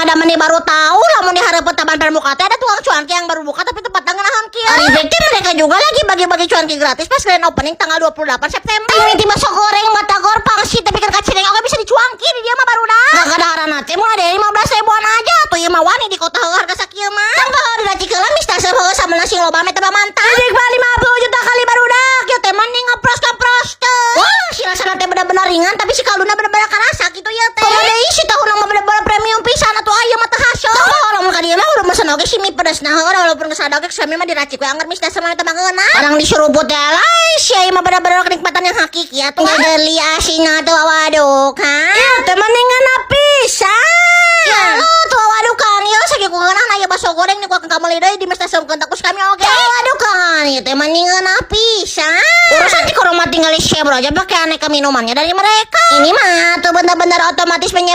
Da meni baru tahu lamun di hareupeun Taman Pramuka teh ada tukang cuanki yang baru buka, tapi tempatnya ngeunaheun kieu. Ari teh mereka juga lagi bagi-bagi cuanki gratis pas grand opening tanggal 28 September. Ini bakso goreng, batagor, pangsit, tapi kan kacireng oge bisa dicuanki di dieu mah, barudak. Gak kadaharan teh mulai dari 15 ribuan aja tuh, ieu mah wani di kota heuh harga sakieu mah. Tong poho diracik heula mie stasem heuh sama nasi loba meh teh mantap. Ieu 50 juta kali, barudak. Ieu teh mending ngepros-ngepros teh. Wah, si rasana teh bener-bener ringan, tapi si kalduna bener-bener karasa gitu ya teh. Komo deui si tahuna mah bener-bener premium pisan atuh, aya mah teu hasil. Tong poho lamun ka dieu mah udah mesen oge si mie pedes nah heuh, walaupun geus ada oge kami mah diracik we angger mie stasem mah teh ngeunah. Orang diseruput teh alay, sia ieu mah bener-bener kenikmatan yang hakiki atuh. Geli asinna tuh, waduh kan. Ieu teh mending ngeunah pisan. Ya lo tuh, waduh kan, ieu sakieu ku ngeunah aya bakso goreng nih ku akan kameuli deui di mie stasem ku kami oge. Waduh kan, ieu teh mending ngeunah pisan. Urusan di mah tinggal share aja pakai aneka minumannya dari mereka. Ini mah tuh bener-bener otomatis.